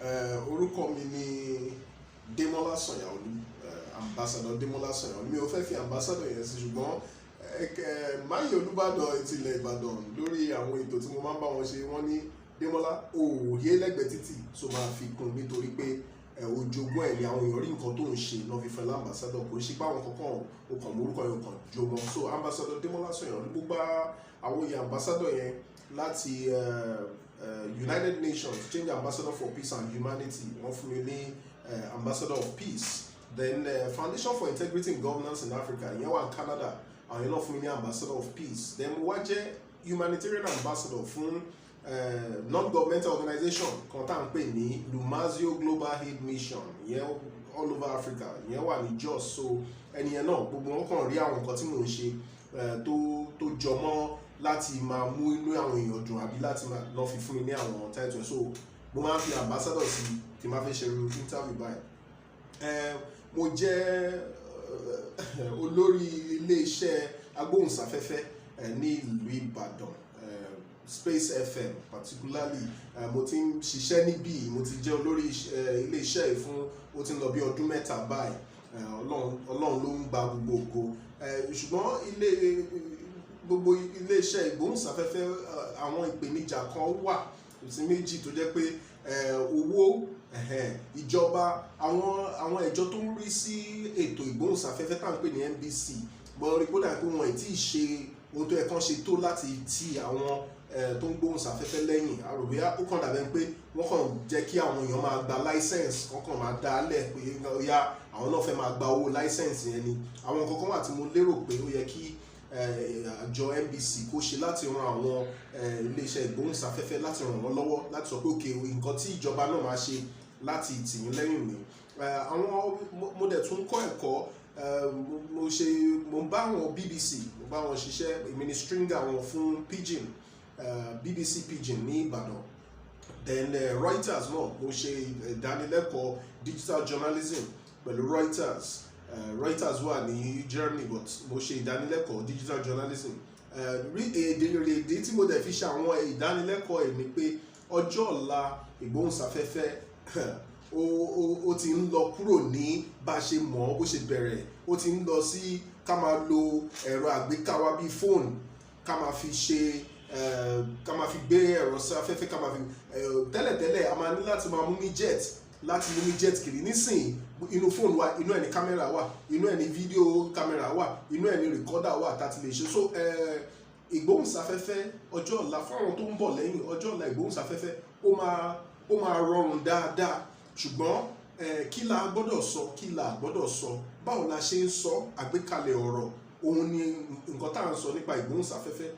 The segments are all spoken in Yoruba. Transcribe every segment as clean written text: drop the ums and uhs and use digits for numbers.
Orúkọ mi ni Démọ́lá Sànyàolú, Ambassador Démọ́lá Sànyàolú. Mi ò fẹ́ fi ambassador yẹn sí, ṣùgbọ́n Máyì Olúbàdàn tilẹ̀ Ìbàdàn, lórí àwọn ètò tí mo máa ń bá wọn ṣe, wọ́n ní, "Démọ́lá, òòyè lẹ́gbẹ̀ẹ́ títì," so máa fi kún nítorí pé ojogún ẹ̀ ni. Àwọn èèyàn rí nǹkan tó ń ṣe náà fi fẹ́ l'ambassador. Kò ṣe pé àwọn kankan ò kàn mórúkọ yẹn kàn jọmọ. So Ambassador Démọ́lá Sànyàolú, gbogbo àwọn oyè ambassador yẹn láti United Nations Change Ambassador for Peace and Humanity, wọ́n fún mi ní Ambassador of Peace. Then Foundation for Integrity in Governance in Africa, ìyẹn wà ní Canada, àwọn yẹn náà fún mi ní Ambassador of Peace. Then mo wá jẹ́ humanitarian ambassador fún non-governmental organization kan tá à ń pè ní Lumazio Global Aid Mission, ìyẹn all over Africa, ìyẹn wà ní Jos. So ẹni yẹn náà, gbogbo wọn kàn rí àwọn nǹkan tí mò ń ṣe tó jọmọ́ láti máa mú inú àwọn èèyàn dùn àbí láti máa lọ fi fún mi ní àwọn title. So mo máa ń fi ambassador sí tí máa fi ṣe irú interview báyìí. Mo jẹ́ olórí iléeṣẹ́ agbóhùnsáfẹ́fẹ́ ní ìlú Ìbàdàn, Space FM particularly. Mo ti ń ṣiṣẹ́ níbí, mo ti jẹ́ olórí iléeṣẹ́ yìí fún, ó ti ń lọ bí ọdún 3 báyìí. Ọlọ́run ló ń gba gbogbo ògo. Ṣùgbọ́n gbogbo iléeṣẹ́ ìgbóhùnsáfẹ́fẹ́, àwọn ìpèníjà kan wà sí méjì tó jẹ́ pé owó ìjọba, àwọn ẹ̀jọ́ tó ń rí sí ètò ìgbóhùnsáfẹ́fẹ́ tá à ń pè ní NBC, mo rí kódà pé wọn ì tí ì ṣe ohun tó yẹ kán ṣe tó láti ti àwọn tó ń gbóhùnsáfẹ́fẹ́ lẹ́yìn. Àròbíyá ó kàn dàbẹ́ pé wọ́n kàn jẹ́ kí àwọn èèyàn máa gba license, kán kàn máa dá lẹ̀ pé ó yá, àwọn náà fẹ́ máa gba owó license yẹn ni. Àwọn nǹkan kan wà tí mo lérò pé ó yẹ kí àjọ NBC kó ṣe láti ran àwọn iléeṣẹ́ ìgbóhùnsáfẹ́fẹ́, láti ràn wọ́n lọ́wọ́, láti sọ pé òkè, nǹkan tí ìjọba náà máa ṣe láti tì yín lẹ́yìn ni. Àwọn mo dẹ̀ tún kọ́ ẹ̀kọ́. Mo ṣe, mo bá àwọn BBC, mo bá wọn ṣiṣẹ́. Èmi ni stringer wọn fún Pidgin, BBC Pidgin ní Ìbàdàn. Then Reuters náà, mo ṣe ìdánilẹ́kọ̀ọ́ digital journalism pẹ̀lú Reuters. Reuters wà ní Germany, but mo ṣe ìdánilẹ́kọ̀ọ́ digital journalism. Rí èdè tí mo dẹ̀ fi ṣe àwọn ìdánilẹ́kọ̀ọ́ ẹ̀ ni pé ọjọ́ ọ̀la ìgbóhùnsáfẹ́fẹ́, ó ti ń lọ kúrò ní bá a ṣe mọ̀ ọ́ bó ṣe bẹ̀rẹ̀. Ó ti ń lọ sí ká máa lo ẹ̀rọ àgbéká wa bíi fóònù, ká máa fi ṣe, ká máa fi gbé ẹ̀rọ sí afẹ́fẹ́, ká máa fi tẹ́lẹ̀tẹ́lẹ̀, a máa ní láti máa mú mi jet, láti mú mi jet kiri. Nísìnyí, inú fóònù wa, inú ẹ̀ ní kámẹ́rà wà, inú ẹ̀ ní fídíò kámẹ́rà wà, inú ẹ̀ ní recorder wà tá a ti lè ṣe. So ìgbóhùnsáfẹ́fẹ́ ọjọ́ ọ̀la, fún àwọn tó ń bọ̀ lẹ́yìn, ọjọ́ ọ̀la ìgbóhùnsáfẹ́fẹ́, ó máa rọrùn dáadáa. Ṣùgbọ́n kí la gbọ́dọ̀ sọ, kí la gbọ́dọ̀ sọ, báwo la ṣe ń sọ, àgbékalẹ̀ ọ̀rọ̀, òun ni nǹkan tá à ń sọ nípa ìgbóhùnsáfẹ́fẹ́.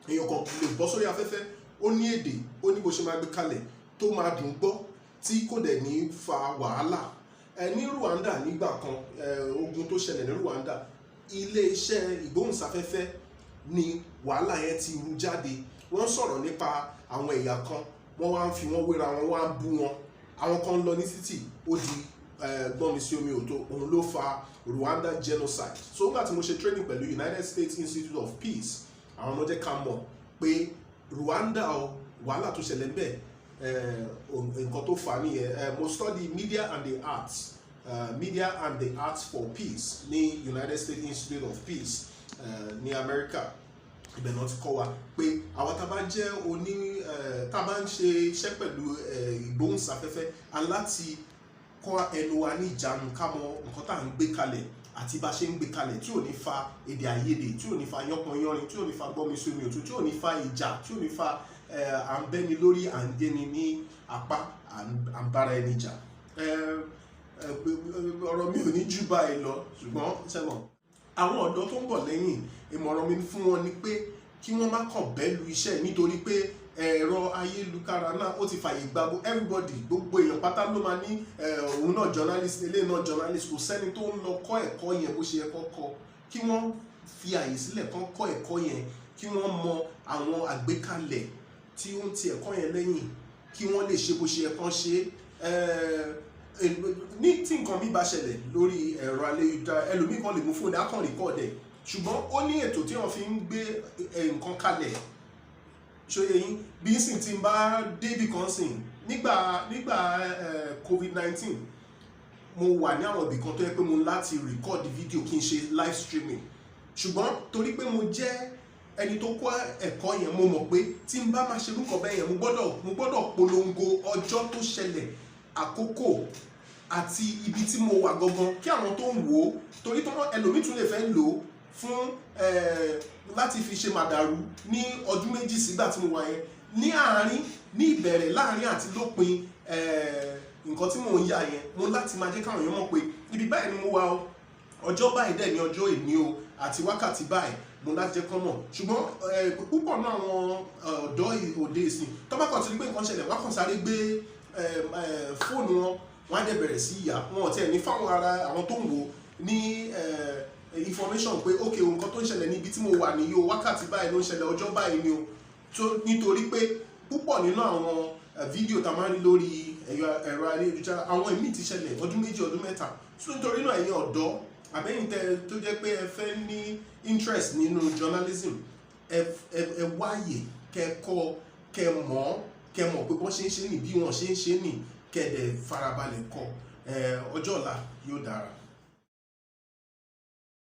Èèyàn kan lè bọ́ sórí afẹ́fẹ́, ó ní èdè, ó ní bó ṣe máa gbé kalẹ̀ tó máa dùn gbọ́, tí kò dẹ̀ ní fa wàhálà. Ní Rwanda nígbà kan, ogun tó ṣẹlẹ̀ ní Rwanda, iléeṣẹ́ ìgbóhùnsáfẹ́fẹ́ ni wàhálà yẹn ti ru jáde. Wọ́n sọ̀rọ̀ nípa àwọn ẹ̀yà kan, wọ́n wá ń fi wọ́n wéra wọn, wá ń bú wọn. Àwọn kan ń lọ ní títì, ó di gbọ́n mi sí omi òtó, òun ló fa Rwanda genocide. So nígbà tí mo ṣe training pẹ̀lú United States Institute of Peace, àwọn ọmọ jẹ́ ká mọ̀ pé Rwanda o, wàhálà tó ṣẹlẹ̀ ń bẹ̀, nǹkan tó fà á nìyẹn. Mo study media and the arts, media and the arts for peace ní United States Institute of Peace ní America. Ibẹ̀ náà ti kọ́ wa pé àwọn tá a bá jẹ́ oní tá a bá ń ṣe iṣẹ́ pẹ̀lú ìgbóhùnsáfẹ́fẹ́, a láti kọ́ ẹnu wa ní ìjánu, ká mọ nǹkan tá à ń gbé kalẹ̀ àti bá a ṣe ń gbé kalẹ̀, tí ò ní fa èdè àìyedè, tí ò ní fa yánpọnyánrin, tí ò ní fa gbọ́mi sí omi òtún, tí ò ní fa ìjà, tí ò ní fa à ń bẹ́ni lórí, à ń géni ní apá, à ń bára ẹni jà. Ọ̀rọ̀ mi ò ní jù báyìí lọ, ṣùgbọ́n sẹ́wọ̀n àwọn ọ̀dọ́ tó ń bọ̀ lẹ́yìn, ìmọ̀ràn mi fún wọn ni pé kí wọ́n má kàn bẹ́ẹ̀ lu iṣẹ́, nítorí pé ẹ̀rọ ayélujára náà, ó ti fàyè gba everybody, gbogbo èèyàn pátá ló máa ní òun náà journalist, eléyìí náà journalist. Kò sẹ́ni tó ń lọ kọ́ ẹ̀kọ́ yẹn bó ṣe yẹ kó kọ́. Kí wọ́n fi àyè sílẹ̀ kán kọ́ ẹ̀kọ́ yẹn, kí wọ́n mọ àwọn àgbékalẹ̀ tí ó ń ti ẹ̀kọ́ yẹn lẹ́yìn, kí wọ́n lè ṣe bó ṣe yẹ kán ṣe. Ní tí nǹkan mi bá ṣẹlẹ̀ lórí ẹ̀rọ ayélujára, ẹlòmíì kan lè mú fóònù, á kàn record ẹ̀, ṣùgbọ́n ó ní ètò tí wọ́n fi ń gbé nǹkan kalẹ̀. Ṣóyè yín? Bí sìn tí n bá débì kan sìn nígbà nígbà COVID-19, mo wà ní àwọn ibì kan tó yẹ pé mo ní láti record video kí n ṣe live streaming. Ṣùgbọ́n torí pé mo jẹ́ ẹni tó kọ́ ẹ̀kọ́ yẹn, mo mọ̀ pé tí n bá máa ṣe irúkọ bẹ́ẹ̀ yẹn, mo gbọ́dọ̀ polongo ọjọ́ tó ṣẹlẹ̀, àkókò àti ibi tí mo wà gangan, kí àwọn tó ń wò ó, torí tó ẹlòmíì tún lè fẹ́ lò ó fún láti fi ṣe màdàrú ní ọdún 2 sígbà tí mo wà yẹn. Ní àárín, ní ìbẹ̀rẹ̀, láàárín àti lópin nǹkan tí mò ń yà yẹn, mo láti máa jẹ́ káwọn èèyàn mọ̀ pé ibi báyìí ni mo wà o, ọjọ́ báyìí dẹ̀ ní ọjọ́ ìní o, àti wákàtí báyìí, mo láti jẹ́ kán mọ̀. Ṣùgbọ́n púpọ̀ náà àwọn ọ̀dọ́ òde ìsìn, tó bá kàn ti rí pé nǹkan ṣẹlẹ̀, wọ́n kàn sáré gbé fóònù wọn, wọ́n á dẹ̀ bẹ̀rẹ̀ sí yà. Wọn ò tiẹ̀ ní fáwọn ara àwọn tó ń wò ní information pé, ok, nǹkan tó ń ṣẹlẹ̀ níbi tí mo wà nìyí o, wákàtí báyìí ló ń ṣẹlẹ̀, ọjọ́ báyìí ni o. Tó nítorí pé púpọ̀ nínú àwọn fídíò tá a máa ń rí lórí ẹ̀rọ ayélujára, àwọn ìmíì ti ṣẹlẹ̀ ọdún 2, ọdún 3. So nítorí náà, ẹ̀yin ọ̀dọ́ àbẹ́yìn tẹ tó jẹ́ pé ẹ fẹ́ ní interest nínú journalism, ẹ wáyè kẹ́ kọ́, kẹ́ mọ̀, kẹ́ mọ̀ pé bọ́n ṣe ń ṣe ní, bí wọ́n ṣe ń ṣe ní, kẹ́ dẹ̀ farabalẹ̀ kọ́. Ọjọ́ ọ̀la yóò dára.